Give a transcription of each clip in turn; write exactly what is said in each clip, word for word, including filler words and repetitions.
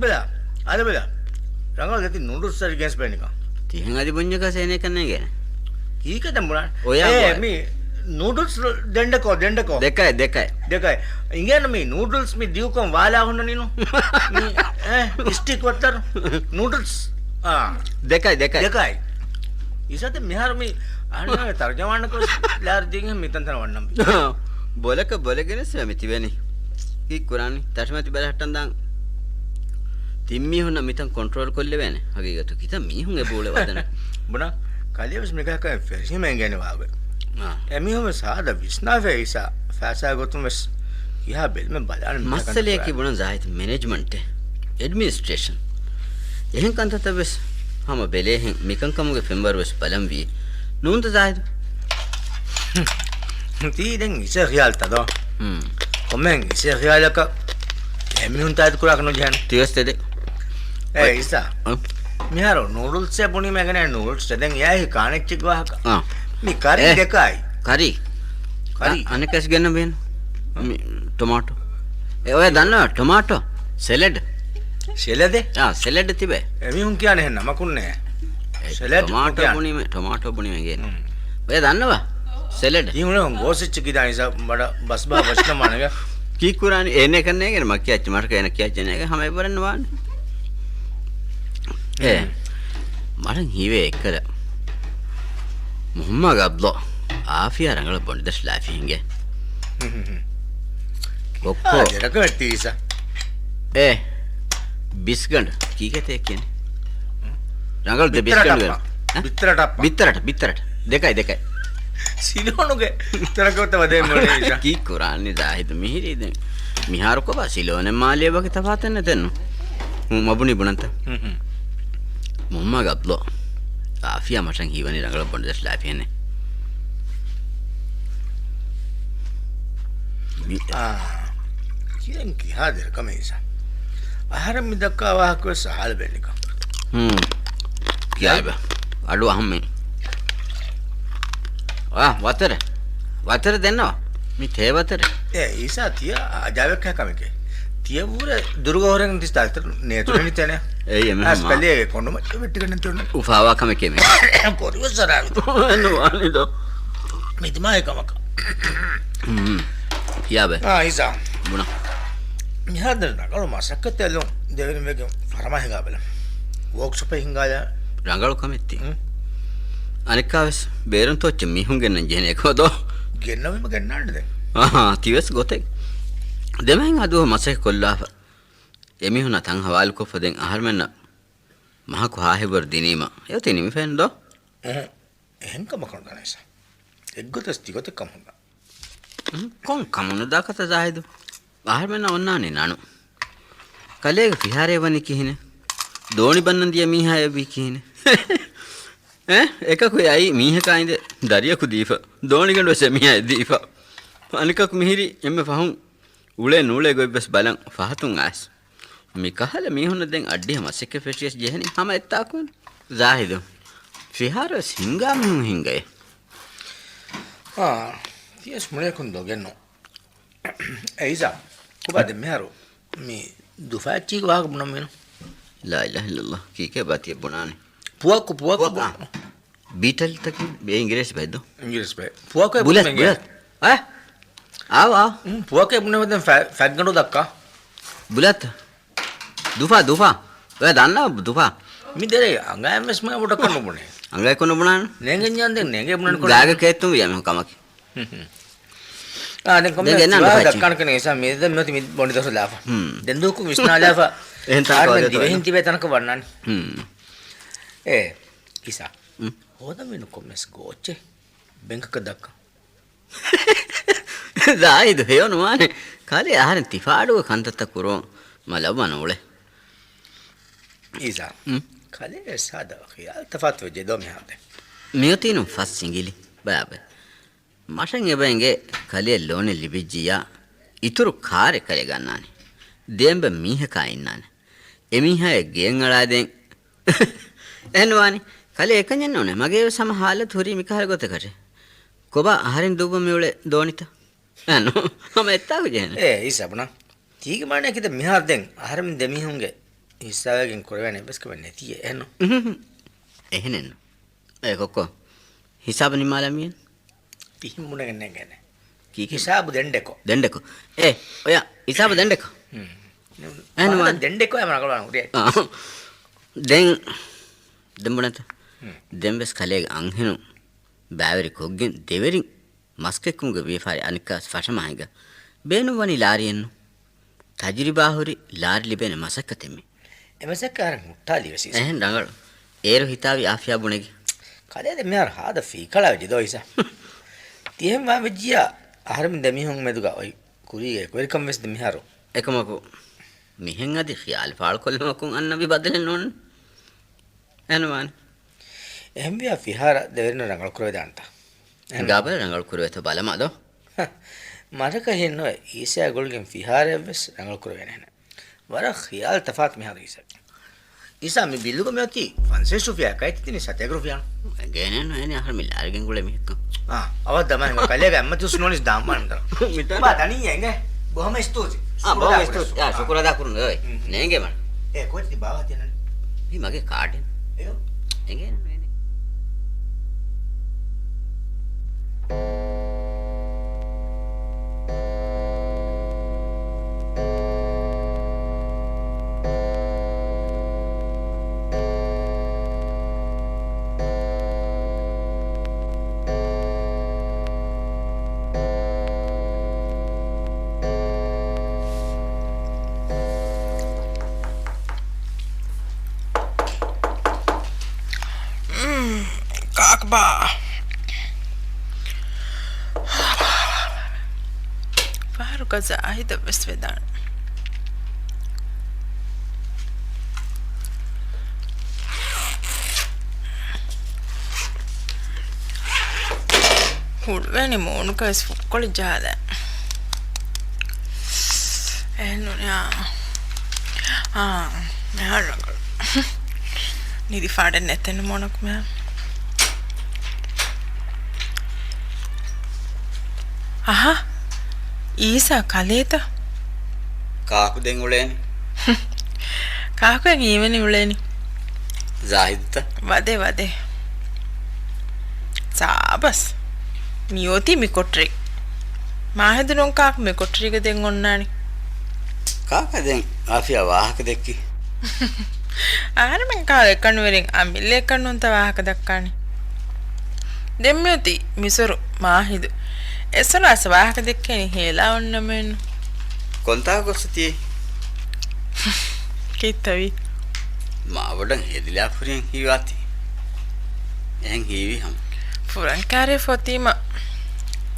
ބަލަ، އަދި ބަލަ. ރަނގަޅު ދެތި ނޫޑުލްސް ސަރި ގެންސް ބެނިކަ. ތިހެން އަދި ބުންޏަކަސް އޭނެކަން ނޭނގޭނެ. ކީކޭ ދެން ބުނާ؟ އޮޔާ އޭ، ބޮއެ. މި ނޫޑުލްސް ދެންޑަކޯ، ދެންޑަކޯ. ދެކައި، ދެކައި. ދެކައި. އިނގޭނު މި ނޫޑުލްސް މި ދިޔުކޮން ވާލާ ހުންނަނީނު. މި، އޭ، ސްޓިކް ވައްތަރު. ނޫޑުލްސް. އާ. ދެކައި، ދެކައި. ދެކައި. އިސާތެ މިހާރު މި އަހަންނާގެ ތަރުޖަމާނަކޮށް ލާރި ދީގެން މިތަންތަނަށް ވަންނަން ބި. ބޮލަކަށް ބޮލެގެނެސް މި ތިބެނީ. ކީއް ކުރާނީ؟ ތަށިމަތި ބަލަހައްޓަން ދާން. ތިން މީހުންނަށް މިތަން ކޮންޓްރޯލް ކޮށްލެވޭނެ. ހަގީގަތު ކިތައް މީހުން އެބޫޅެ ވަދަނެ. ބުނާ، ކަލޭވެސް މިކަހަކަށް ފެށީމަ އެނގޭނެ ވާގޮތް. އާ. އެމީހުން ސާދަ ވިސްނާފަ އިސާ ފައިސާ ގޮތުން ވެސް ކިހާ ބެލުމެއް ބަލާނެ މިކަހަކަށް މައްސަލަޔަކީ ކުރާނެ. ބުނަން ޒާހިދު މެނޭޖްމަންޓެއް، އެޑްމިނިސްޓްރޭޝަން. އެހެން ކަންތައްތައް ވެސް ހަމަ ބެލޭހެން މިކަންކަމުގެ ފެންވަރު ވެސް ބަލަންވީ. ނޫންތަ ޒާހިދު؟ ތީ ދެން އިސޭ ޚިޔާލްތަ ދޯ؟ ހުން. ކޮންމެހެން އިސޭ ޚިޔާލަކަށް އެމީހުން ތާއީދު ކުރާކަށް ނުޖެހޭނެ. ތިވެސް ތެދެއް. އޭ އިސާ. އަ؟ މިހާރު ނޫޑުލްސްއޭ ބުނީމޭ ގެނައި ނޫޑްލްސް ތެދެން އެއާއި ކާނެއްޗެއް ވާހަކަ. އަ. މި ކަރީ އޭ. ދެކާއި. ކަރީ. ކަރީ. އަ، އަނެއްކާސް ގެންނަ ބޭނު. މި ޓޮމާޓޯ. އެ އޮޔާ ދަންނަވާ ޓޮމާޓޯ؟ ސެލަޑް. ސެލަޑެއް؟ އާ، ސެލަޑް ތިބޭ. އެމީހުން ކިޔާނެ އެހެން ނަމަކުންނޭ. އެ، ސެލަޑް ޓޮމާޓޯ ކިޔާނެ. ބުނީމެ، ޓޮމާޓޯ ބުނީމެ ގޭނު. ހުން. އޮޔާ ދަންނަވާ؟ ސެލަޑް. ތީ ހުންނަ ގޯސް އެއްޗެއް ކިދާނީ ސާ ބަޑަ ބަސްބާ ބަސްނަ މާނަގަ. ކީއް ކުރާނީ؟ އޭނެ ކަންނޭގެން މަ ކިޔާ އެއްޗެއް މަޓަކަ އޭނަ ކިޔާ އެއްޗެއް ނޭގެ ހަމަ އެއްވަރެއް ނުވާނެ. އޭ. ހުން. މަޑަން ހީވޭ އެއްކަލަ. މުހައްމާގެ އަބްދު އާފިޔާ ރަނގަޅަށް ބޮނޑިދަށް ލާފި ހިނގޭ. ކޮއްކޮ. އާ، ދެރަކަށް ވެއްޓީސަ. އޭ، ބިސްގަނޑު. ކީކޭތޭ ކިޔަނީ؟ ރަނގަޅު ދެ ބިސްގަނޑު ވެރި. އަ؟ ބިއްތަރަ ޓައްޕަ. ބިއްތަރަ ޓަ-، ބިއްތަރަ ޓަ-، ދެކައި، ދެކައި. ސިލޯނުގެ ތަރަކަށް ވަދެ މޮޅީ އިސާ. ކީއް ކުރާނީ ޒާހިދު މިހިރީ ދެން. މިހާރު ކޮބާ ސިލޯނެއް މާލެ ވަކި ތަފާތެއް ނެތެއްނު. ހުން، މަ ބުނީ ބުނަންތަ؟ ހުން، ހުން. މުހައްމާގެ އަބްދު އާފިޔާ މަޓަން ހީވަނީ ރަނގަޅަށް ބޮނޑިދަށް ލާފިހެނެއް. މި-، އާ، ކިޔަން ކިހާ ދެރަކަމެއް އިސާ. އަހަރެން މި ދައްކާ ވާހަކަ ވެސް އަހާލަ ބެނިކަ. ހުން. ކިޔާބަ. އަޑު އަހަންމެ. އާ، ވަތަރެ. ވަތަރެ ދެންނަވަ. މި ތޭ ވަތަރެ. އޭ، އީސާ ތިޔަ އަޖާބެއްކަ ކަމެކޭ. ތިޔަ ވުރެ ދުރުގަ ހުރެން ތި ތާތި ނޭތުރެނި ތެނެ. އެއް އެމެ އަސް ހަމާ. ކަލޭގެ ކޮނޑުމައްޗަށް ވެއްޓިގަނެ ތުނު. އުފާވާ ކަމެކޭ މި. ކޮރިވެސް ސަރާވި. ނުވާނެ ދޯ. މި ދިމާއެއް ކަމަކަށް. ހުން. ކިޔާބެ. އާ، އީސާ. ބުނާ. މިހާރު ދެން ރަނގަޅު މަސައްކަތެއް އެލުން ދެވެނި ވެގެން ފަރަމާ ހިނގާބަލަ. ވޯކްޝޮޕެއް ހިނގާލާ. ރަނގަޅު ކަމެއް ތީ. ހުން. އަނެއްކާވެސް ބޭރުން ތޯއްޗެއް މީހުން ގެންނަން ޖެހެނޭ ކޯ ދޯ؟ ގެންނަވީމަ ގެންނާނެ ދެން. އަހާ، ތިވެސް ގޮތެއް. ދެމެހެން އަދު މަސައްކަތް ކޮށްލާފަ. އެމީހުންނާ ތަން ހަވާލުކޮށްފަ ދެން އަހަރުމެންނަށް މަހަކު ހާހެއްވަރު ދިނީމަ އެއޮތީ ނިމިފައެއްނު ދޯ؟ އެހެން. އެހެން ކަމަކަށް ނުދަނީސާ. އެއްގޮތަސް ތިގޮތެއް ކަމުން ދާ. ކޮން ކަމުން ނުދާ ކަތަ ޒާހިދު؟ އަހަރުމެންނަށް އޮންނާނީ ނަނު. ކަލޭގެ ފިހާރައެއް ވަނީ ކިހިނެއް؟ ދޯނި ބަންނަން ދިޔަ މީހާއެއް ވީ ކިހިނެއް؟ އެ؟ އެކަކު އެ އައީ މީހަކާ އިނދެ ދަރިޔަކު ދީފަ. ދޯނިގަނޑު ވެސް އެމީހާއަށް ދީފަ. އަނެކަކު މިހިރީ އެންމެ ފަހުން އުޅޭ ނޫޅޭ ގޮތް ވެސް ބަލަން ފަހަތުން އައިސް. މިކަހަލަ މީހުންނަށް ދެން އައްޑިހަ މަސައްކަތް ފެށިޔަސް ޖެހެނީ ހަމަ އެއްތާކުން. ޒާހިދު، ފިހާރަ ވެސް ހިނގާ މީހުން ހިނގައޭ. އާ، ތިޔަސް މުޅިއަކުން ދޮގެއްނު. އޭ އީސާ، ކޮބާ ދެން މިހާރު މި ދުފާއެއްޗީގެ ވާހަކަ ބުނަން މީނު؟ ލާ އިލާހަ އިއްލައްލާހް، ކީކޭ ބާ ތިޔަ ބުނާނީ؟ ޕުވައްކު، ޕުވައްކު، ޕުވައްކު. ބުނު. ބީޓަލްތަކީ އިނގިރޭސި ބައެއް ދޯ؟ އިނގިރޭސި ބައެއް. ޕުވައްކު ބުލަތް، ބުނެގެ. ބުލަތް. އަ؟ އާ، އާ. ހުން، ޕުވައްކު ބުނެ މަތަން ފަ-، ފަތްގަނޑު ދައްކާ. ބުލަތް. ދުފާ، ދުފާ. އޮޔާ ދަންނަ ދުފާ. މި ދެރޭ އަނގައިން ވެސް މާ ބޮޑަކަށް ނުބުނޭ. އަނގައިކޮށް ނުބުނާނު. ނޭނގެންޏާ ދެން ނޭނގޭ ބުނަން ކޮށް. ގާގަ ކޭތުން ވިޔަ މި ކަމަކީ. ހުން، ހުން. އާ، ދެން ކޮންމެ ދެން ދެން ދެން ދައްކާނެ ކަން އީސާ މި ދެން މި ބޮނޑި ދަސް ލާފަ. ހުން. ދެން ދުވަހަކު ވިސްނާލާފަ. އެހެން ތަނަކަށް އާ، ދެން ވަދެ ދިވެހިން ތިބޭ ތަނަކަށް ވަންނާނެ. ހުން. އޭ، އީސާ. ހުން. ހޯދަމީނު ކޮންމެސް ގޯއްޗެއް ބެންކަކަށް ދައްކަން. ޒާހިދު ހެޔޮ ނުވާނެ. ކަލޭ އަހަރެން ތިފާޑުގެ ކަންތައްތައް ކުރުވަން މަ ލައްވަން އުޅެ. އީސާ. ހުން. ކަލޭ ސާދަ ޚިޔާލް ތަފާތު ވެއްޖެ ދޯ މިހާރު ދެން. މިއޮތީނު ފަސް ސިނގިލި ބަޔާބެ. މަށަށް އެބަ އެނގޭ ކަލޭ ލޯނެއް ލިބިއްޖިއްޔާ އިތުރު ކާރެއް ކަލޭ ގަންނާނެ. ދެންބަ މީހަކާ އިންނާނެ. އެމީހާއެއް ގެއަށް އަޅާދޭން. އެހެން ނުވާނީ. ކަލޭ އެކަންޏެއް ނޫނޭ. މަގޭ ވެސް ހަމަ ހާލަތު ހުރީ މިކަހަލަ ގޮތަކަށެ. ކޮބާ އަހަރެން ދުއްވަ މިއުޅޭ ދޯނިތައް؟ އެ ނޫ. ހަމަ އެއްތާކު ޖެހެނެ. އޭ، އީސާ ބުނާ. ތީގެ މާނައަކީ ދެން މިހާރު ދެން އަހަރެމެން ދެމީހުންގެ ހިއްސާވެގެން ކުރެވޭނެ އެއްވެސް ކަމެއް ނެތީ އެހެންނު؟ އުހު. އެހެނެއްނު. އޭ ކޮއްކޮ، ހިސާބު ނިންމާލަމިއެއް. ތިހިން ބުނެގެން ނޭނގޭނެ. ކީކޭ؟ ހިސާބު ދެންޑެކޮ. ދެންޑެކޮ. އޭ، އޮޔާ، ހިސާބު ދެންޑެކޮ. ހުން. އެހެން ވާނެ. ދެންޑެކޮ އެ މަރަކަޅު ވާނު ރޭ. އާ. ދެން، ދެން ބުނަތަ؟ ހުން. ދެން ވެސް ކަލޭގެ އަންހެނުން ބާވެރި ކޮށްގެން ދެވެރިން މަސްކެއްކުމުގެ ވިޔަފާރި އަނެއްކާވެސް ފަށަމާ ހިނގާ. ބޭނުންވަނީ ލާރިއެއްނު. ތަޖުރިބާ ހުރި ލާރި ލިބޭނެ މަސައްކަތެއް މީ. އެ މަސައްކަތް އަހަރެން ހުއްޓާލީ ވެސް އީސާ. އެހެން ރަނގަޅު. އޭރު ހިތާވީ އާފިޔާ ބުނެގެން. ކަލޭ ދެން މިހާރު ހާދަ ފީކަޅާ ވެއްޖެ ދޯ އީސާ. ތިހެން ވާ ވެއްޖިޔާ އަހަރެމެން ދެމީހުން މެދުގަ އޮތް ކުރީގެ އެކުވެރިކަން ވެސް ދެ މިހާރު. އެކަމަކު، މިހެން އަދި ޚިޔާލު ފާޅުކޮށްލުމަކުން އަންނަ މި ބަދަލެއް ނޯންނަ. އެހެން ވާނެ. އެހެންވިޔާ ފިހާރަ ދެވެރިންނަށް ރަނގަޅު ކުރެވިދާނެތަ؟ ހިނގާބަލަ ރަނގަޅު ކުރެވޭތޯ ބަލަމާ ދޯ. މަރަކަށް ހިންނުވެ، އީސާ ގުޅިގެން ފިހާރައެއްވެސް ރަނގަޅު ކުރެވޭނެހެނެއް. ވަރަށް ޚިޔާލު ތަފާތު މިހާރު އީސާ. އީސާ މި ބިލުގަ މިއޮތީ ފަންސަވީސް ރުފިޔާ ކައި ތިތިނީ ސަތޭކަ ރުފިޔާ. ގޭނެއްނު އޭނި އަހަރު މި ލާރިގެން ގުޅޭ މީހަކަށް. އާ، އަވަށް ދަމާ ހިނގާ ކަލޭގެ އަތްމަތި ހުސް ނޫނީސް ދާން ވާނެ މިތަނަށް. މިތަނަށް. ބާ ދަނީ އެނގޭ. ބޮހަމަ އިސްތޫތި. އާ، ބޮހަމަ އިސްތޫތި. އާ، ޝުކުރު އަދާ ކުރުން އޮތް. ނޭނގޭ މަން. އޭ، ކޯޗް ތި ބާވާ ތިޔަނަން. މީ މަގޭ ކާޑެއް. އެޔޯ. އެނގޭނެ ނޭނެ. ކާކުބާ. ފަހަރުގަ ޒާހިދަށް ވެސް ވެދާނެ. ހުޅުވެނި މޫނުގަވެސް ފުއްކޮޅި ޖަހާލާ. އެހެންނޫން. އާ، މިހާރު ރަނގަޅު. ނިދި ފާޑެއް ނެތެއްނު މޫނަކު މިހާރު. އަހާ، އީސާ ކަލޭތަ؟ ކާކު ދެން އުޅޭނެ؟ ކާކު އެ ހީވެނި އުޅޭނީ؟ ޒާހިދުތަ؟ ވަދެ، ވަދެ. ސާބަސް. މިއޮތީ މި ކޮޓަރި. މާހިދު ނޫން ކާކު މި ކޮޓަރީގަ ދެން އޮންނާނީ. ކާކާ ދެން އާފިޔާ ވާހަކަ ދެއްކީ؟ އަހަރެމެން ކާ އެކަން ވެރިން އަމިއްލަ އެކަން ނޫންތަ ވާހަކަ ދައްކާނީ. ދެން މިއޮތީ މިސޮރު މާހިދު. އެސޮރާސް ވާހަކަ ދެއްކޭނީ ހޭލާ އޮންނަމެއްނު. ކޮންތާ ގޮސްތި؟ ކީއްތަވީ؟ މާބޮޑަށް ހެދިލާ ފުރިހެން ހީވާތީ. އެހެން ހީވީ ހަމަ. ފުރަންކާރި ފޮތީމަ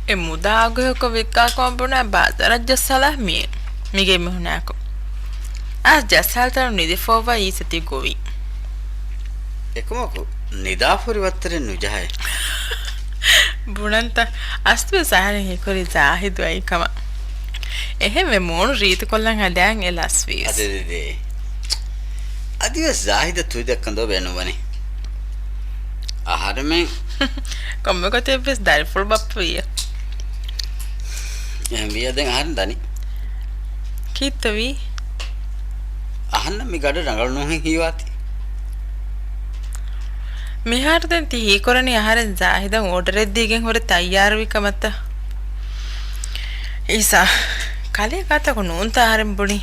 އެ މުދާ އަގުހެކޮށް ވިއްކާކަމަށް ބުނާ ބާޒާރަށް ޖައްސާލާ މި، މިގޭ މީހުނާއެކު. އާ ޖައްސާލިތަނުން ނިދިފޯވާ އީސަ ތި ގޮވީ. އެކަމަކު ނިދާފުރި ވައްތަރެއް ނުޖަހައޭ. ބުނަންތަ؟ އަސްލުވެސް އަހަރެން ހީކުރީ ޒާހިދު އައި ކަމަށް. އެހެންވެ މޫނު ރީތިކޮށްލަން ހަދާން އެ ލަސްވީސް. އަދެ، އަދެ، އަދެ. އަދިވެސް ޒާހިދަށް ތުއިދައްކަން ދޯ ބޭނުންވަނީ؟ އަހަރެމެން. ކޮންމެ ގޮތެއްވެސް ދަރިފުޅު ބައްޕަ ވިއްޔަ. އެހެން ވިއްޔަ ދެން އަހަރެން ދަނީ. ކީއްތަވީ؟ އަހަންނަށް މި ގަޑު ރަނގަޅު ނޫހެން ހީވާތީ. މިހާރު ދެން ތި ހީކުރަނީ އަހަރެން ޒާހިދަށް އޯޑަރެއް ދީގެން ހުރެ ތައްޔާރުވި ކަމަށްތަ؟ އީސާ، ކަލޭ ގާތަކު ނޫންތަ އަހަރެން ބުނީ؟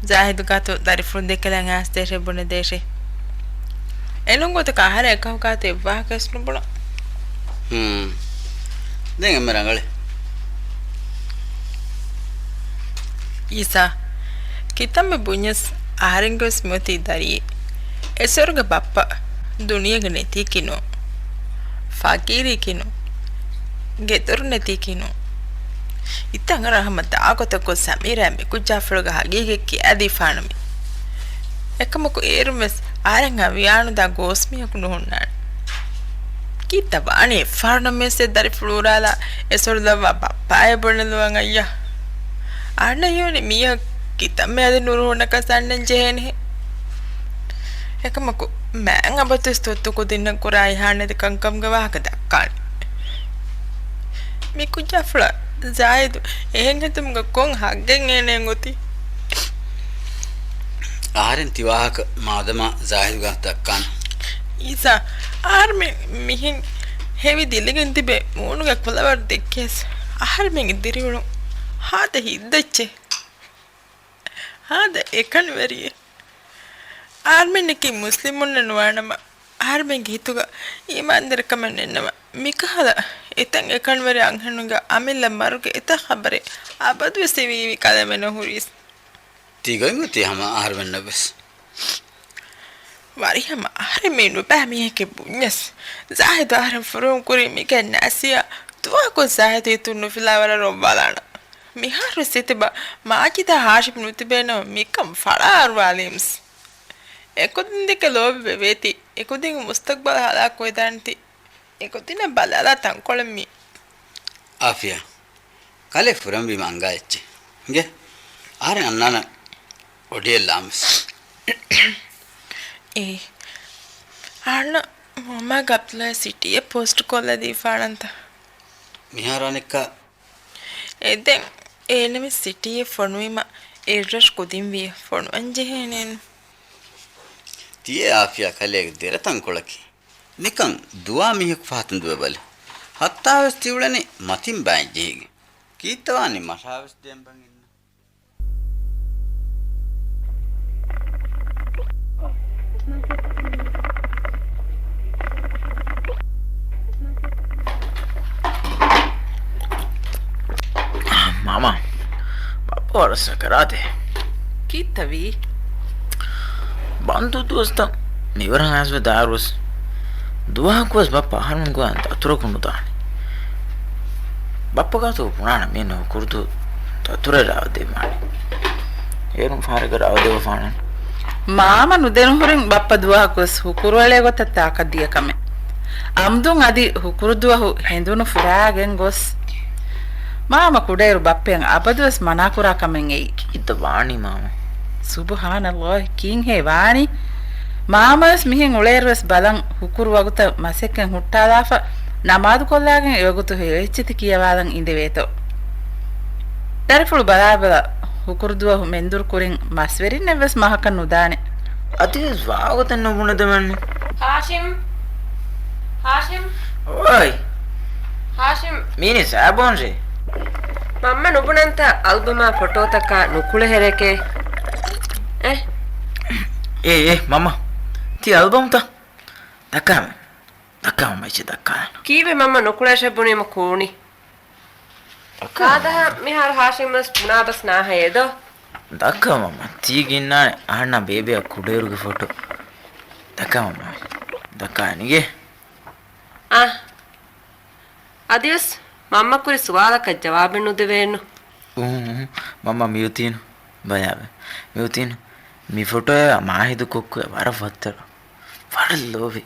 ޒާހިދު ގާތު ދަރިފުޅު ދެކެލަން އައިސްދޭށޭ ބުނެދޭށޭ. އެނޫން ގޮތަކަށް އަހަރެން އެކަކު ގާތު އެއްވާހަކަވެސް ނުބުނާ. ހުން. ދެން އެންމެ ރަނގަޅޭ. އީސާ، ކިތަންމެ ބުންޏަސް އަހަރެންގެވެސް މިއޮތީ ދަރިއެއް. އެސޮރުގެ ބައްޕަ ދުނިޔޭގަ ނެތީކީ ނޫން. ފަގީރީކީ ނޫން. ގެދޮރު ނެތީކީ ނޫން. އިތަން ރަހަމަ ދާ ގޮތަކުން ސަމީރާ މިކުއްޖާފުޅުގެ ހަގީގަތް ކިޔާދީފާނަމޭ. އެކަމަކު އޭރުންވެސް އަހަރެން އަވިޔާނުދާ ގޯސްމީހަކު ނުހުންނާނެ. ކީއްތަ ވާނީ އެއްފަހަރުނަމަވެސް އެ ދަރިފުޅު އުރާލާ އެ ސޮޅުލައްވާ ބައްޕާއޭ ބުނެލުވަން އައްޔާ. އަހަންނަށް ހީވަނީ މީހަކު ކިތަންމެ އަދި ނުރުހުނަކަސް އަންނަން ޖެހޭނެހެން. އެކަމަކު މާތް އަބަދުވެސް ތުއްތު ކުދިންނަށް ކުރާ އިހާނެތި ކަންކަމުގެ ވާހަކަ ދައްކާނެ. މި ކުއްޖާފުޅަށް ޒާހިދު އެހެން ހެދުމުގަ ކޮން ހައްގެއް އޭނައަށް އޮތީ؟ އަހަރެން ތިވާހަކަ މާދަމާ ޒާހިދުގަ ދައްކާނެ. އީސާ، އަހަރެމެން މިހެން ހެވި ދިލިގެން ތިބެ މޫނުގެ ކުލަވަރު ދެއްކިޔަސް އަހަރެމެންގެ ދިރިއުޅުން ހާދަ ހިތްދައްޗެއް، ހާދަ އެކަނިވެރިއެއް. އަހަރެމެންނަކީ މުސްލިމުންނެއް ނުވާނަމަ، އަހަރެމެންގެ ހިތުގަ އީމާންދަރިކަމެއް ނެތްނަމަ، މިކަހަލަ އެތައް އެކަނިވެރި އަންހެނުންގެ އަމިއްލަ މަރުގެ އެތައް ޚަބަރެއް އަބަދުވެސް ހެވީ ކަލޭމެން ނުހުރީސް. ތިގޮތް އޮތީ ހަމަ އަހަރެމެންނަށްވެސް. ވަރިހަމަ އަހަރެމެން ނުބައި މީހެކޭ ބުންޏަސް، ޒާހިދު އަހަރެން ފުރުވުން ކުރީ މިގެ ނަސިޔާ ދުވަހަކު ޒާހިދު ހިތުން ނުފިލާ ވަރަށް ރޮއްވާލާނަ. މިހާރުވެސް އެތިބަ މާޖިދާ ހާޝިމް ނުތިބޭނަމަ މިކަން ފަޅާއަރުވާލީމްސް. އެކުދިންދެކެ ލޯބިވެ ވޭތީ، އެކުދިން މުސްތަގްބަލް ހަލާކުވެދާނެތީ. އެކުދިންނަށް ބަލާލާ ތަންކޮޅެއް މީ. އާފިޔާ، ކަލޭ ފުރަންވީމަ އަނގާ އެއްޗެއް. އިނގޭ، އަހަރެން އަންނާނަން އޮޑިއެއްލާމެސް. އޭ، އަހަންނަށް މަމާ ގަބްލާ ސިޓީއެއް ޕޯސްޓް ކޮށްލަދީފާނަންތަ؟ މިހާރު އަނެއްކާ. އެ ދެން އޭނަމެ ސިޓީއެއް ފޮނުވީމަ އެއްރަށް ކުދިންވީ ފޮނުވަން ޖެހޭނެން. ތިޔޭ އާފިޔާ ކަލޭގެ ދެރަ ތަންކޮޅަކީ. ނިކަން ދުވާ މީހަކު ފަހަތުން ދުވެބަލަ. ހައްތާވެސް ތިއުޅެނީ މަތިން ބައެއް ޖެހިގެން. ކީއްތަވާނީ މަށާވެސް ދޭން ބަން އިންނަ. މާމާ، ބައްޕަ ވަރަށް ސަކަރާތެއް. ކީއްތަވީ؟ ބަންދު ދުވަސްތައް މިވަރަށް އައިސްވެ ދާއިރުވެސް ދުވަހަކުވެސް ބައްޕަ އަހަރުމެން ގޮވާ ދަތުރަކުން ނުދާނެ. ބައްޕަ ގާތު ބުނާނެ މީނަ ހުކުރުދު ދަތުރެއް ރާވަދީމާނެ. އޭރުން ފަހަރެއްގަ ރާވަދެވިފާނެ. މާމަ ނުދެން ހުރިން ބައްޕަ ދުވަހަކުވެސް ހުކުރުއެޅޭ ގޮތަށް ތާކަށް ދިޔަ ކަމެއް. އަމްދުން އަދި ހުކުރުދުވަހު ހެނދުނު ފުރާގެން ގޮސް. މާމަ ކުޑައިރު ބައްޕައަށް އަބަދުވެސް މަނާކުރާ ކަމެއް އެއީ. ކީއްތަ ވާނީ މާމަ؟ ސުބުހާނައްލާހި، ކީއްހޭ ވާނީ؟ މާމަވެސް މިހެން އުޅޭއިރުވެސް ބަލަން ހުކުރު ވަގުތަށް މަސައްކަތް ހުއްޓާލާފަ، ނަމާދުކޮށްލާގެން އެވަގުތު ހެޔޮއެއްޗެތި ކިޔަވާލަން އިނދެވޭތޯ. ދަރިފުޅު ބަލާބަލަ ހުކުރުދުވަހު މެންދުރު ކުރިން މަސްވެރިންނެއްވެސް މަހަކަށް ނުދާނެ. އަދިވެސް ވާގޮތެއް ނުބުނެދެމެއްނު. ހާޝިމް! ހާޝިމް! އޮއި! ހާޝިމް! މީނި ސާބޯންށޭ. މަންމަ ނުބުނަންތަ އަލްބަމާ ފޮޓޯތަކާ ނުކުޅެހެރެކޭ؟ އެ؟ އޭ، އޭ، މަންމަ. ތި އަލްބަމްތަ؟ ދައްކާމެ. ދައްކާ މަންމަ އެއްޗެއް ދައްކާނަން. ކީއްވެ މަންމަ ނުކުޅޭށޭ ބުނީމަ ކޫނި؟ ދައްކާ. ހާދަހާ މިހާރު ހާޝިމްވެސް ބުނާބަސް ނާހައޭ ދޯ؟ ދައްކާ މަންމަ. ތީގަ އިންނާނެ އަހަންނާ ބޭބެއާ ކުޑައިރުގެ ފޮޓޯ. ދައްކާ މަންމަ. ދައްކާ ނިގޭ. އާ. އަދިވެސް މަންމަ ކުރި ސުވާލަކަށް ޖަވާބެއް ނުދެވޭނު. އޫ، މަންމަ މިއޮތީނު. ބަޔާވެ. މިއޮތީނު. މި ފޮޓޯއާ މާހިދު ކޮއްކޮއާ ވަރަށް ވައްތަރު. ވަރަށް ލޯބި.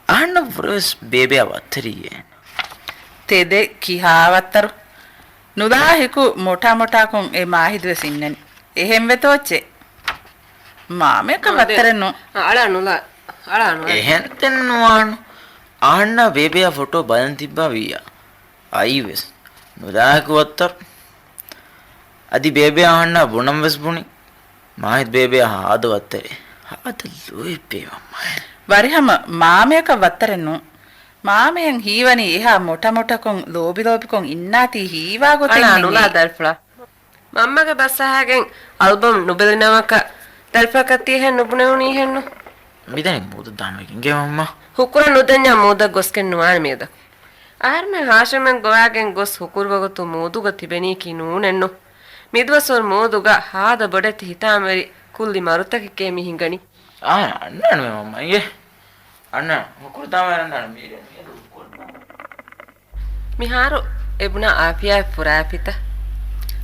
އަހަންނަށް ވުރެވެސް ބޭބެއާ ވައްތަރިއޭ. ތެދެއް ކިހާ ވައްތަރު؟ ނުލާ ހިކު މޮޓާ މޮޓާކޮށް އެ މާހިދުވެސް އިންނަނީ. އެހެންވެތޯ އެއްޗެއް؟ މާމަޔަކަށް އާ، ދެ-، ވައްތަރެއް ނޫން. އާ، އަޅާ ނުލާ. އަޅާ ނުލާ. އެހެންތައް ނުވާނު. އަހަންނާ ބޭބެއާ ފޮޓޯ ބަލަން ތިއްބާ ވިއްޔާ. އައީވެސް. ނުލާ ހިކު ވައްތަރު. އަދި ބޭބެއާ އަހަންނާ ބުނަން ވެސް ބުނި. މާހިދު ބޭބެއާ ހާދަ ވައްތަރެއް. ހާދަ ލޯބި ބޭބެ މާހިދު. ވަރިހަމަ މާމަޔަކަށް ވައްތަރެއް ނޫން. މާމަޔަށް ހީވަނީ އެހާ މޮޓަމޮޓަކޮށް ލޯބިލޯބިކޮށް އިންނާތީ ހީވާ ގޮތެއް އަޅާ ނޫން. ނުލާ ދަރިފުޅާ. މަންމަގެ ބަސް އަހައިގެން އަލްބަމް ނުބެލިނަމަކަށް ދަރިފުޅަކަށް ތި އެހެން ނުބުނެވުނީހެއްނު. މިދަނީ މޫދަށް ދާންވެގެން އިނގޭ މަންމަ. ހުކުރަށް ނުދަންޏާ މޫދަށް ގޮސްގެން ނުވާނެ މިއަދަކު. އަހަރުމެން ހާޝިމްއަށް ގޮވާގެން ގޮސް ހުކުރު ވަގުތު މޫދުގަ ތިބެނީކީ ނޫނެއްނު. މިދުވަސްވަރު މޫދުގަ ހާދަ ބޮޑެތި ހިތާމަވެރި ކުއްލި މަރުތަކެކޭ މި ހިނގަނީ. އާ، އަންނާނެ މަންމަ އިނގޭ. އަންނާނެ. ހުކުރު ދާން އަންނާނެ މީރޭ މިއަދު ހުކުރު ދާން. މިހާރު އެބުނާ އާފިޔާއަށް ފުރާފިތަ؟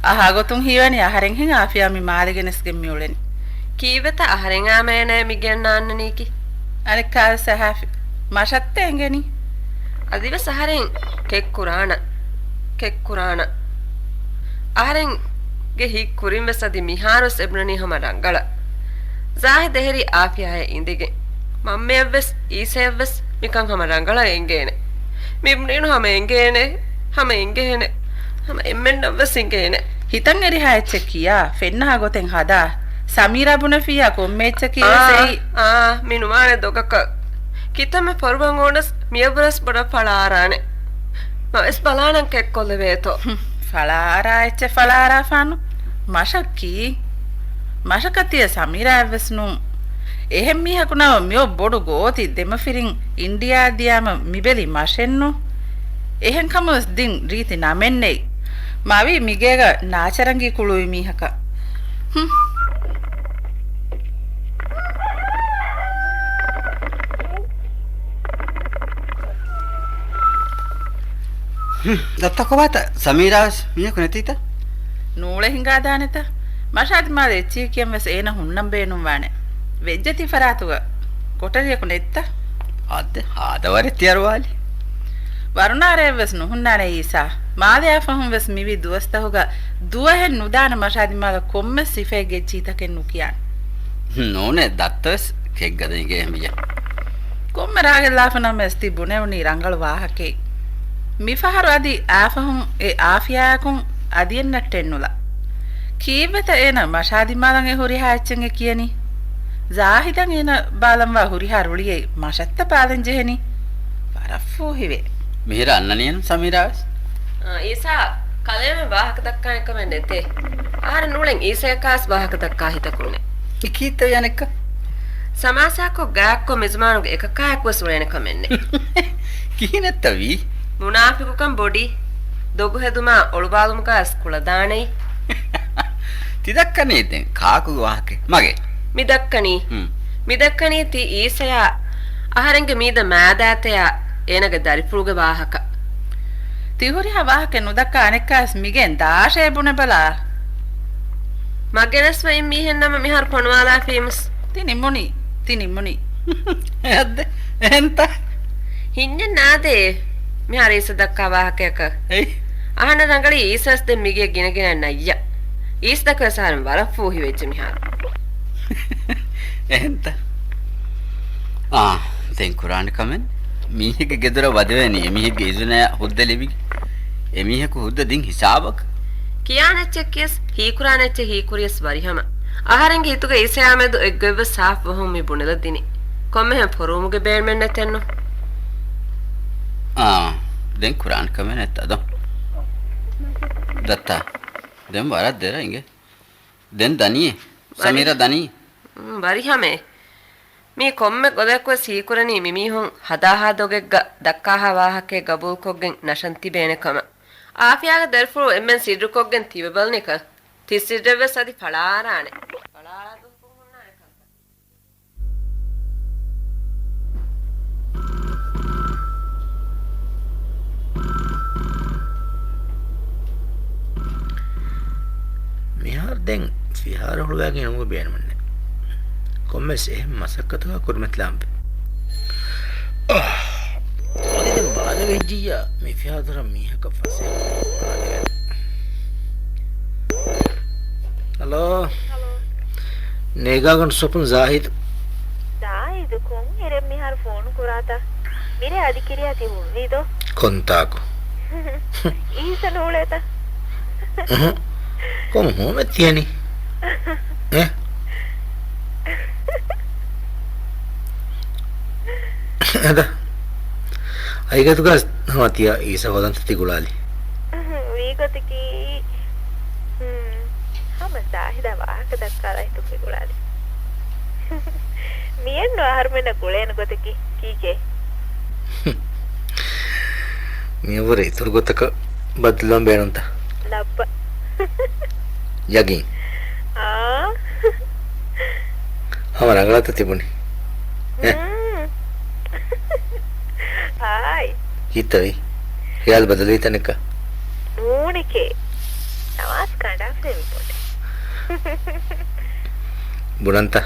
އަހާގޮތުން ހީވަނީ އަހަރެންހެން އާފިޔާ މި މާލެ ގެނެސްގެން މިއުޅެނީ. ކީއްވެތަ އަހަރެން އާމެނޭ މި ގެންނަ އަންނަނީކީ؟ އަނެއްކާވެސް އަހާފި. މަށަށްތަ އެނގެނީ؟ އަދިވެސް އަހަރެން ކެއްކުރާނަ. ކެއްކުރާނަ. އަހަރެންގެ ހިތް ކުރިންވެސް އަދި މިހާރުވެސް އެބުނަނީ ހަމަ ރަނގަޅަށް. ޒާހިދު އެހެރީ އާފިޔާއަށް އިނދެގެން. މަންމަޔަށްވެސް، އީސަޔަށްވެސް މިކަން ހަމަ ރަނގަޅަށް އެނގޭނެ. މިބުނީނު ހަމަ އެނގޭނެ. ހަމަ އެނގޭނެ. ހަމަ އެންމެންނަށްވެސް އެނގޭނެ. ހިތަށް އެރިހާ އެއްޗެއް ކިޔާ، ފެންނަހާ ގޮތެއް ހަދާ، ސަމީރާ ބުނެފިއްޔާ ކޮންމެ އެއްޗަކީ ވެސް އާ، އެއީ. އާ، މި ނުވާނެ ދޮގަކަށް. ކިތަންމެ ފޮރުވަން އޯނަސް މިޔަށްވުރެސް ބޮޑަށް ފަޅާ އަރާނެ. މަވެސް ބަލާނަން ކެއްކޮށްލެވޭތޯ. ހުން، ފަޅާ އަރާ އެއްޗެއް ފަޅާ އަރާފާނު. މަށަކީ. މަށަކަށް ތިޔަ ސަމީރާއެއްވެސް ނޫން. އެހެން މީހަކު ނަމަ މިއޮއް ބޮޑު ގޯތި ދެމަފިރިން އިންޑިއާ ދިޔާމަ މިބެލި މަށެއްނު. އެހެން ކަމަވެސް ދިން ރީތި ނަމެއްނެތް. މަވީ މިގޭގަ ނާޗަރަނގީ ކުޅުވި މީހަކަށް. ހުން. ހުން، ދައްތަ ކޮބާތަ؟ ސަމީރާވެސް މީހަކު ނެތީތަ؟ ނޫޅެ ހިނގާދާނެތަ؟ މަށާދިމާލަށް އެއްޗިހި ކިޔަން ވެސް އޭނަ ހުންނަން ބޭނުންވާނެ. ވެއްޖެތީ ފަރާތުގަ ކޮޓަރިއަކު ނެތްތަ؟ އާދެ، ހާދަވަރެއް ތިއަރުވާލި. ވަރުނާރެއެއްވެސް ނުހުންނާނެ އީސާ. މާލެއާ ފަހުން ވެސް މިވީ ދުވަސްތަހުގަ ދުވަހެއް ނުދާނެ މަށާދިމާލަށް ކޮންމެސް ސިފައެއްގެ އެއްޗިހިތަކެއް ނުކިޔާނެ. ނޫނޭ، ދައްތަވެސް ކެތްގަދަ އިނގޭ އެހެންވިއްޔާ. ކޮންމެ ރާގެއްލާފަ ނަމަވެސް ތި ބުނެވުނީ ރަނގަޅު ވާހަކައެއް. މިފަހަރު އަދި އާފަހުން އެ އާފިޔާއަކުން އަދިއެއް ނައްޓެއްނުލާ. ކީއްވެތަ އޭނަ މަށާދިމާލަށް އެ ހުރިހާ އެއްޗެއް އެ ކިޔަނީ؟ ޒާހިދަށް އޭނަ ބާލަންވާ ހުރިހާ ރުޅިއެއް މަށަށްތަ ބާލަން ޖެހެނީ؟ ވަރަށް ފޫހިވޭ. މިހިރަ އަންނަނީނު ސަމީރާވެސް. އާ، އީސާ، ކަލޭމެން ވާހަކަ ދައްކާނެ ކަމެއް ނެތޭ. އަހަރެން ނޫޅެން އީސަޔަކާސް ވާހަކަ ދައްކާ ހިތަކުންނެއް. އެ ކީއްތަ އަނެއްކާ؟ ސަމާސާކޮށް ގާތްކޮށް މިޒުމާނުގެ އެކަކާއެކުވެސް އުޅޭނެ ކަމެއްނެއް. ކިހިނެއްތަ ވީ؟ މުނާފިގުކަން ބޮޑީ، ދޮގު ހެދުމާ އޮޅުވާލުމުގައިސް ކުޅަދާނެއީ. ތި ދައްކަނީ ދެން ކާކުގެ ވާހަކަ މަގޭ؟ މި ދައްކަނީ. ހުން. މި ދައްކަނީ ތި އީސަޔާ އަހަރެންގެ މީދަ މާދާތަޔާ އޭނަގެ ދަރިފުޅުގެ ވާހަކަ. ތި ހުރިހާ ވާހަކަ ނުދައްކާ އަނެއްކާސް މިގެން ދާށޭ ބުނެބަލާ. މަގެނަސް ވައި މީހެއް ނަމަ މިހާރު ފޮނުވާލާފީމުސް. ތި ނިމުނީ، ތި ނިމުނީ. އެހައްދެ، އެހެންތަ؟ ހިންޏެއް ނާދޭ މިހާރު އީސަ ދައްކާ ވާހަކަޔަކަށް. އެއް؟ އަހަންނަށް ރަނގަޅީ އީސަސް ދެން މިގޭ ގިނަގިނައިން ނައްޔަ. އީސަ ދައްކަވެސް އަހަރެން ވަރަށް ފޫހިވެއްޖެ މިހާރު. އެހެންތަ؟ އާ، ދެން ކުރާނެ ކަމެއް. މީހެއްގެ ގެދޮރަށް ވަދެވޭނީ އެމީހެއްގެ އިޒުނަޔާ ހުއްދަ ލިބިގެން. އެމީހަކު ހުއްދަ ދިން ހިސާބަކަށް. ކިޔާނެ އެއްޗެއް ކިޔަސް، ހީކުރާނެ އެއްޗެއް ހީކުރިޔަސް ވަރިހަމަ. އަހަރެންގެ ހިތުގަ އީސަޔާމެދު އެއްގޮތްވެސް ސާފު ވަހުން މި ބުނެލަދިނީ. ކޮންމެހެން ފޮރުވުމުގެ ބޭނުމެއް ނެތެއްނު. އާ، ދެން ކުރާނެ ކަމެއް ނެތް އަދޯ. ދައްތާ، ދެން ވަރަށް ދެރަ އިނގޭ. ދެން ދަނީ. ވަރި-، ސަމީރާ ދަނީ. ވަރިހަމޭ. މީ ކޮންމެ ގޮލަކުވެސް ހީކުރަނީ މިމީހުން ހަދާހާ ދޮގެއްގަ ދައްކާހާ ވާހަކައެއް ގަބޫލުކޮށްގެން ނަށަން ތިބޭނެ ކަމަށް. އާފިޔާގެ ދަރިފުޅު އެންމެން ސިއްރުކޮށްގެން ތިބެބަލަނިކަން. ތި ސިއްރެއްވެސް އަދި ފަޅާއަރާނެ. ފަޅާއަރާ ދުވަހަކުން ހުންނާނެ ކަންކަން. މިހާރު ދެން ފިހާރަ ހުޅުވައިގެން އުޅުމުގެ ބޭނުމެއްނެތް. ކޮންމެސް އެހެން މަސައްކަތަކާ ކުރިމަތިލާންވީ. އަދި ދެން ބާރަ ވެއްޖިއްޔާ މި ފިހާރަ ދޮރަށް މީހަކަށް ފަސޭހަކޮށް ބާރަވެގެން. ހަލޯ. ހަލޯ. ނޭގާގަނޑު ސޮޕުން ޒާހިދު. ޒާހިދު ކޮންއިރެއް މިހާރު ފޯނު ކުރާތަ؟ މިރޭ އަދި ކިރިޔާ ތި ހުންނީދޯ؟ ކޮންތާކު؟ އީސަ ނޫޅޭތަ؟ އުހު. ކޮން ހޫމެއް ތިޔަނީ؟ އެ؟ އެދަ. އައިގަތުގަ ހަމަ ތިޔަ އީސަ ހޯދަންތަ ތި ގުޅާލީ؟ ވީގޮތަކީ، ހުން، ހަމަ ޒާހިދާ ވާހަކަ ދައްކާލާ ހިތުން މި ގުޅާލީ. މިއެއްނު އަހަރުމެންނަށް ގުޅޭނެ ގޮތަކީ ކީކޭ؟ މިއަށްވުރެ އިތުރު ގޮތަކަށް ބައްދަލުވާން ބޭނުންތަ؟ ލައްބަ. ޔަގީން. އާ. ހަމަ ރަނގަޅަށްތަ ތިބުނީ؟ އެ؟ ހުން. އާއި. ކީއްތަވީ؟ ޚިޔާލު ބަދަލުވީތަ ނިކަ؟ ނޫނެކޭ. ނަމާދު ކަނޑާފައި މި ބޮޑެ. ބުނަންތަ؟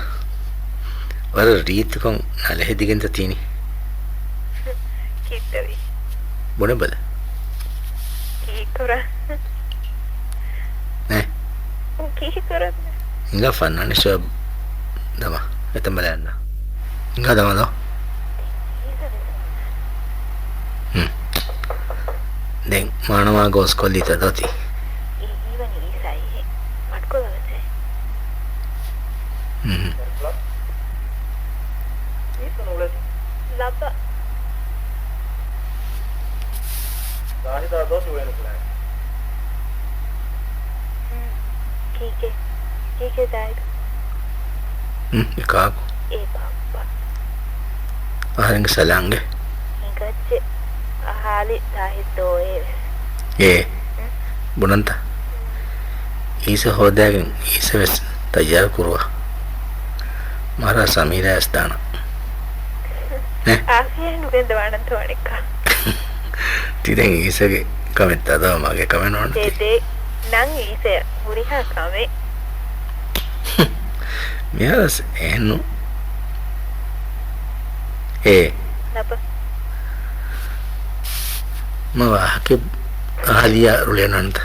ވަރަށް ރީތިކޮށް ނަލަ ހެދިގެންތަ ތިނީ؟ ކީއްތަވީ؟ ބުނެބަލަ. ކީއްކުރާ؟ އެ؟ ކީއްކުރަން؟ ހިނގާ ފަންނާނެ ޝޯ ދަމާ. އެތަން ބަލައަންނަ. ހިނގާ ދަމާލޯ. ހުން. ދެން މާނަވާ ގޯސް ކޮށްލީތަ ދޯތި؟ އީ، އީވަނީ އީސާއީ. މަޑުކޮށްލަވަތޭ. އޭ ޒާހިދު. ހުން، އެ ކާކު؟ އޭ ބައްޕަ. އަހަރެންގެ ސަލާނގެ. ހިނގައްޖެ. އަހާލި ޒާހިދު ދޯއޭވެސް. އޭ. ހުން. ބުނަންތަ؟ އީސަ ހޯދާގެން އީސަ ވެސް ތައްޔާރު ކުރުވާ. މަރާ ސަމީރާ ވެސް ދާނަ. އެ؟ އާފިޔާ ނުގެންދަވާނަންތަ ވަނެއްކާ؟ ތި ދެން އީސަގެ ކަމެއް ތަދާ މަގެ ކަމެއް ނޯންނަ ތި. ދެ، ދެ، ނަން އީސަ ހުރިހާ ކަމެއް. މިހާރަސް އެހެންނު. އޭ. ލަބަ. މަ ވާހަކަ އަހާލިޔާ ރުޅިއަންނަންތަ؟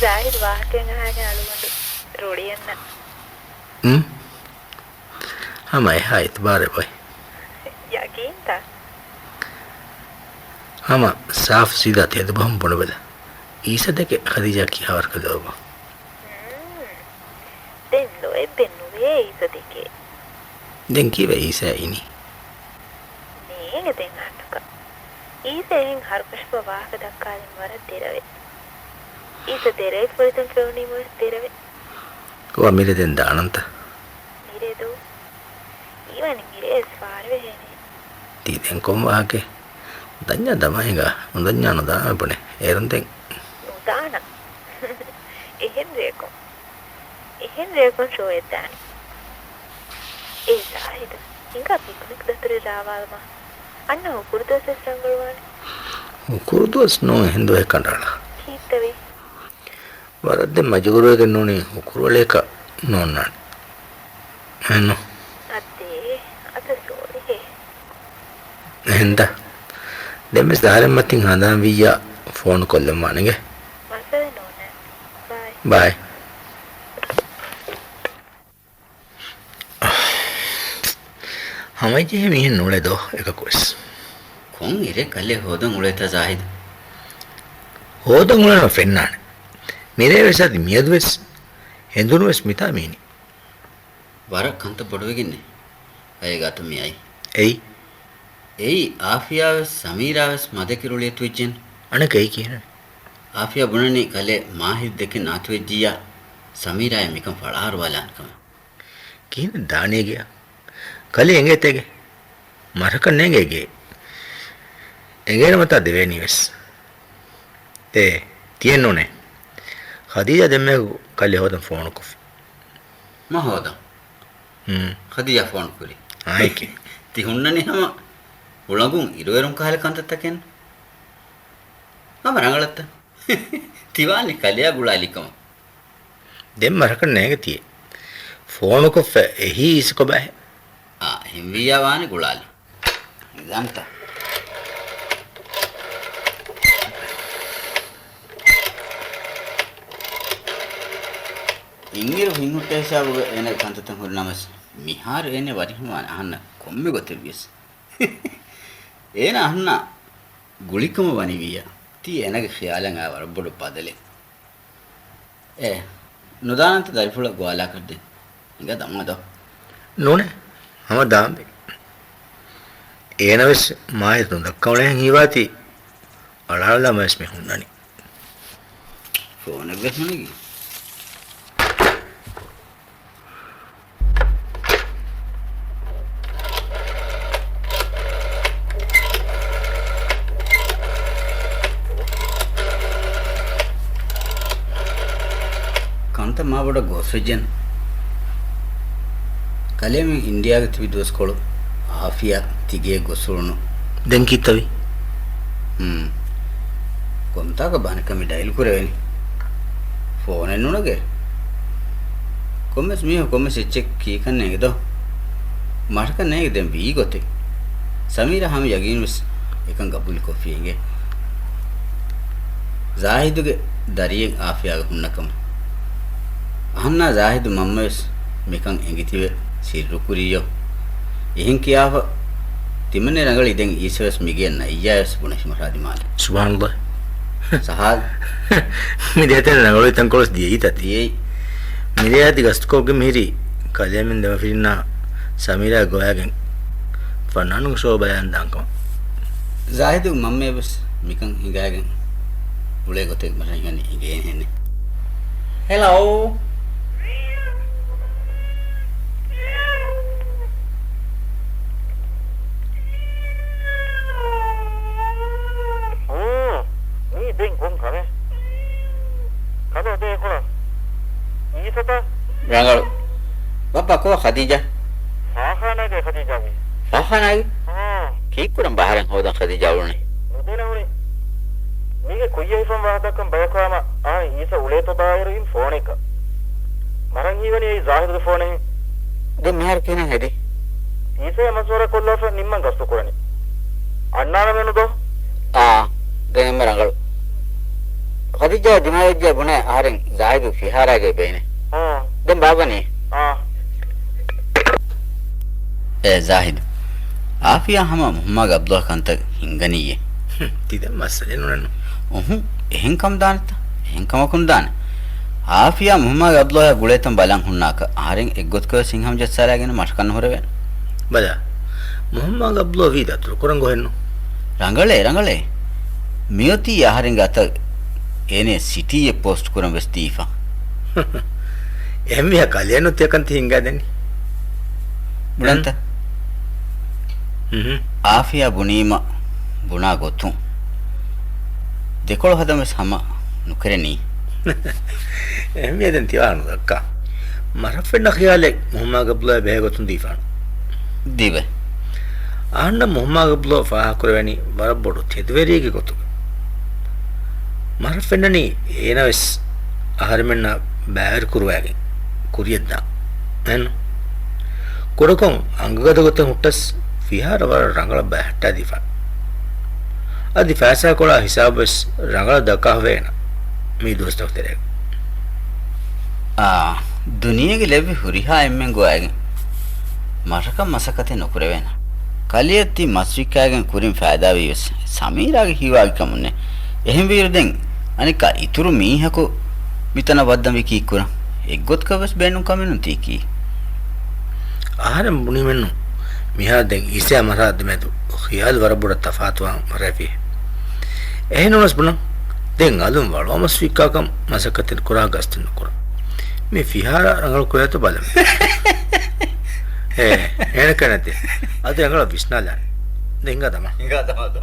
ޒާހިދު ވާހަކައެއް އަހާލި އަޅުގަނޑު ރުޅިއަންނަ. އުން؟ ހަމަ އެހާ އިތުބާރެއް އޮތް. ޔަގީންތަ؟ ހަމަ ސާފު ސީދާ ތެދުބަހުން ބުނެބަލަ. އީސަދެކެ ޚަދީޖާ ކިހާވަރަކަށް ލޯބި؟ ހުން. ދެން ލޯތްބެއް ނުވޭ އީސަދެކެ. ދެން ކީއްވެ އީސަ އިނީ؟ ނޭނގެ ދެން އަންނަކަ. އީސަ އެހެން ހަރުކަށަފަ ވާހަކަ ދައްކާލީމަ ވަރަށް ދެރަވޭ. އީސަ ދެރަވެފަ ފުރަތަމަ ފެނުނީމަ ވެސް ދެރަވޭ. ކޮބާ މިރޭ ދެން ދާނަންތަ؟ މިރޭ ދޯ؟ އީވަނި މިރޭ ވެސް ފާރުވެހޭނެ. ތީ ދެން ކޮން ވާހަކައެއް؟ ދަންޏާ ދަމާ ހިނގާ، ނުދަންޏާ ނުދާނަ ބުނެ. އޭރުން ދެން. ނުދާނަ. އެހެން ރެއަކުން. އެހެން ރެއަކުން ޝޯއެއް ދާނެ. އޭ ޒާހިދު، ހިނގާ ޕިކްނިކް ދަތުރެއް ރާވާލަމާ. އަންނަ ހުކުރު ދުވަސް ވެސް ރަނގަޅުވާނެ. ހުކުރު ދުވަސް ނޫން އެހެން ދުވަހެއް ކަނޑައަޅާ. ކީއްތަވީ؟ ވަރަށް ދެން މަޖުބޫރުވެގެން ނޫނީ ހުކުރު އަޅޭކަށް ނޯންނާނެ. އެހެންނު؟ އަދޭ، އަދަ ސޯރިހޭ. އެހެންތަ؟ ދެންވެސް ދާރެއް މަތިން ހަނދާން ވިއްޔާ ފޯނު ކޮށްލަން ވާނެގެ. މައްސަލަ ނޯންނާނެ. ބާއި. ބާއި. ހަމައެއްޖެހޭ މީހެއް ނޫޅޭ ދޯ އެކަކުވެސް. ކޮން އިރެއް ކަލޭ ހޯދަން އުޅޭތަ ޒާހިދު؟ ހޯދަން އުޅެން ފެންނާނެ. މިރޭ ވެސް އަދި މިއަދު ވެސް ހެނދުނު ވެސް މިތާ މީނި. ވަރަށް ކަންތައް ބޮޑުވެގެންނޭ އައި ގާތު މި އައި. އެއީ؟ އެއީ އާފިޔާ ވެސް ސަމީރާ ވެސް މަދެކި ރުޅިއަތުވެއްޖެން. އަނެކަ އެއީ ކިހިނެއް؟ އާފިޔާ ބުނަނީ ކަލޭ މާހިދު ދެކެ ނާތުވެއްޖިއްޔާ ސަމީރާއަށް މިކަން ފަޅާއަރުވާލާނެ ކަމަށް. ކިހިނެއް ދާނީ އޭގެއަށް؟ ކަލޭ އެނގޭތަ އޭގެ؟ މަށަކަށް ނޭނގޭ އޭގެ. އެނގޭނެ މަތާ ދެވޭނީ ވެސް. އޭ، ތިއެއްނޫނޭ. ޚަދީޖާ ދެންމެ ކަލޭ ހޯދަން ފޯނުކޮށްފި. މަ ހޯދަން؟ ހުން. ޚަދީޖާ ފޯނު ކުރީ. އާއެކޭ. ތި ހުންނަނީ ހަމަ ހުޅަނގުން އިރުއެރުން ކަހަލަ ކަންތައްތަކެއް. ހަމަ ރަނގަޅަށްތަ؟ ތިވާނީ ކަލެޔާ ގުޅާލި ކަމަށް. ދެން މަށަކަށް ނޭނގެ ތިޔޭ. ފޯނުކޮށްފަ އެހީ އިސްކޮބާހޭ؟ އާ، އެހެންވިއްޔާ ވާނެ ގުޅާލި. ނިޒާމްތަ؟ އިންއިރު ހިތްހުއްޓޭ ހިސާބުގަ އޭނަގެ ކަންތައްތައް ހުރި ނަމަވެސް، މިހާރު އޭނަ ވަރިހަމަ ވާނެ އަހަންނަށް ކޮންމެ ގޮތެއްވިޔަސް. އޭނަ އަހަންނާ ގުޅިކަމަށް ވަނިވިއްޔާ، ތީ އޭނަގެ ޚިޔާލަށް އާ ވަރަށް ބޮޑު ބަދަލެއް. އޭ، ނުދާނަންތަ ދަރިފުޅަށް ގޮވާލާކަށްދޭ. ހިނގާ ދަމާ ދޯ. ނޫނޭ، ހަމަ ދާންވީ. އޭނަވެސް މާހިތު ނުދައްކަވަނޭހެން ހީވާތީ، އަޅާލާމަވެސް މި ހުންނަނީ. ފޯނެއްވެސް ނުނެގި. ކަންތައް މާ ބޮޑަށް ގޯސްވެއްޖެން. ކަލޭމެން އިންޑިޔާގަ ތިބި ދުވަސްކޮޅު އާފިޔާ ތިގޭ ގޮސްއުޅުނު. ދެން ކީއްތަވީ؟ ހުން. ކޮންތާކަށް ބާނެކަމެއް ޑައިލް ކުރެވެނީ؟ ފޯނެއް ނުނަގޭ. ކޮންމެސް މީހަކު ކޮންމެސް އެއްޗެއް ކީކަން ނޭނގެ ދޯ؟ މަށަކަށް ނޭނގެ ދެން ވީ ގޮތެއް. ސަމީރާ ހަމަ ޔަގީންވެސް އެކަން ގަބޫލުކޮށްފި އިނގޭ. ޒާހިދުގެ ދަރިއެއް އާފިޔާގެ ހުންނަ ކަމަށް. އަހަންނާ ޒާހިދު މަންމަވެސް މިކަން އެނގިތިބެ ސިއްރުކުރިއްޔޯ. އެހެން ކިޔާފަ ތިމަންނެ ރަނގަޅީ ދެން އީސަވެސް މިގެއަށް ނައްޔާވެސް ބުނެފި މަށާދިމާލެ. ސުބްހާނައްލާހް. ސަހާލް. މި ދޭތެރެ ރަނގަޅުވި ތަންކޮޅުސް ދިޔައީތަ ތި؟ ދިޔައީ. މިރޭ އަދި ގަސްތުކޮށްގެން މިހިރީ ކަލޭމެން ދެމަފިރިންނާ ސަމީރާ ގޮވާގެން ފަންނާނުންގެ ޝޯ ބަލަން ދާން ކަމަށް. ޒާހިދު މަންމަޔަށް ވެސް މިކަން ހިނގާގެން އުޅޭ ގޮތެއް މަށަށް ހިނގަނީ އެނގޭހެނެއް. ހެލޯ. ރަނގަޅު. ބައްޕަ ކޯ ޚަދީޖާ؟ ފާޚާނާގައި ޚަދީޖާ ވީ. ފާޚާނާގެ؟ އާ. ކީއްކުރަން ބާރެއް ހޯދަން ޚަދީޖާ އުޅުނީ؟ ނުދެނެ އުޅެ. މީގެ ކުއްޔަށް ހިފަން ވާހަކަ ދައްކަން ބަޔަކު ހަމަ އާނ އީސަ އުޅޭތޯ ބާއިރު އިން ފޯނެއްގަ. މަރަން ހީވަނީ އެއީ ޒާހިދުގެ ފޯނެއް. ދެން މިހާރު ކިހިނެއް ހެދީ؟ އީސައާ މަޝްވަރާ ކޮށްލާފަ ނިންމަން ގަސްތު ކުރަނީ. އަންނާނަމޭ ނުދޯ؟ އާ، ދެން އެންމެ ރަނގަޅު. ޚަދީޖާ ދިމާވެއްޖެ ބުނޭ އަހަރެން ޒާހިދު ފިހާރާގައި ބޭނެ. އާ. ދެން ބާބަނީ؟ އާ. އޭ ޒާހިދު، އާފިޔާ ހަމަ މުހައްމާގެ އަބްދުﷲ ކަންތައް ހިންގަނީއޭ. ހުން، ތި ދެން މައްސަލައެއް ނުނެއްނު. އުހު، އެހެން ކަމު ދާނެތަ؟ އެހެން ކަމަކުން ދާނެ. އާފިޔާ މުހައްމާގެ އަބްދުﷲ ގުޅޭތަން ބަލަން ހުންނާކަށް އަހަރެން އެއްގޮތަކަށް ވެސް ހިތްހަމަޖައްސާލާގެން މަށަކަށް ނުހުރެވޭނެ. ބަލަ، މުހައްމާގެ އަބްދުﷲ ވީ ދަތުރުކުރަން ގޮހެއްނު. ރަނގަޅޭ، ރަނގަޅޭ. މިއޮތީ އަހަރެންގެ އަތަށް އޭނަ ސިޓީއެއް ޕޯސްޓް ކުރަން ވެސް ދީފަ. އެހެންވިހާ ކަލެއަށްނު ތިޔަކަން ތި ހިންގާދެނީ. ބުނަންތަ؟ އުން. އުން. އާފިޔާ ބުނީމަ ބުނާ ގޮތުން ދެކޮޅު ހަދަން ވެސް ހަމަ ނުކެރެނީ. އެހެންވިޔާ ދެން ތިވާހަކަ ނުދައްކާ. މަށަށް ފެންނަ ޚިޔާލެއް މުހައްމާގެ އަބްދުﷲ ބެހޭ ގޮތުން ދީފާނު. ދީބަ. އަހަންނަށް މުހައްމާގެ އަބްދުﷲ ފާހަގަކުރެވެނީ ވަރަށް ބޮޑު ތެދުވެރިއެއްގެ ގޮތުގަ. މަށަށް ފެންނަނީ އޭނަ ވެސް އަހަރެމެންނާ ބައިވެރި ކުރުވައިގެން ކުރިޔަށްދާން. އެހެން ކުޑަކޮށް އަނގަގަދަ ގޮތެއް ހުއްޓަސް ފިހާރަ ވަރަށް ރަނގަޅަށް ބައެއް ހައްޓާދީފާނެ. އަދި ފައިސާކޮޅާ ހިސާބު ވެސް ރަނގަޅަށް ދައްކާފަވޭނަ މި ދުވަސްތަކުގެ ތެރޭގަ. އާ، ދުނިޔޭގެ ލެއްވި ހުރިހާ އެންމެން ގޮވައިގެން މަށަކަށް މަސައްކަތެއް ނުކުރެވޭނަ. ކަލެއަށް ތި މަސް ވިއްކާގެން ކުރިން ފައިދާވީ ވެސް ސަމީރާގެ ހީވާގި ކަމުންނޭ. އެހެންވީއިރު ދެން އަނެއްކާ އިތުރު މީހަކު މިތަނަށް ވައްދަންވީ ކީއްކުރަން؟ އެއްގޮތަކަށް ވެސް ބޭނުން ކަމެއް ނޫން ތީކީ. އަހަރެން ބުނީމެއްނު މިހާރު ދެން އީސައާ މަށާ ދެމެދު ޚިޔާލު ވަރަށް ބޮޑަށް ތަފާތުވާން ވަރަށް ފިހެ. އެހެން ނޫނަސް ބުނަން. ދެން އަލުން ވަޅުވަމަސް ވިއްކާކަން މަސައްކަތެއް ކުރާ ގަސްތެއް ނުކުރަން. މި ފިހާރަ ރަނގަޅު ކުރޭތޯ ބަލަމެ. އޭ، އޭނަ ކަންނޭތި. އަދި ރަނގަޅަށް ވިސްނާލާނެ. ދެން ހިނގާ ދަމާ. ހިނގާ ދަމާ ދޯ.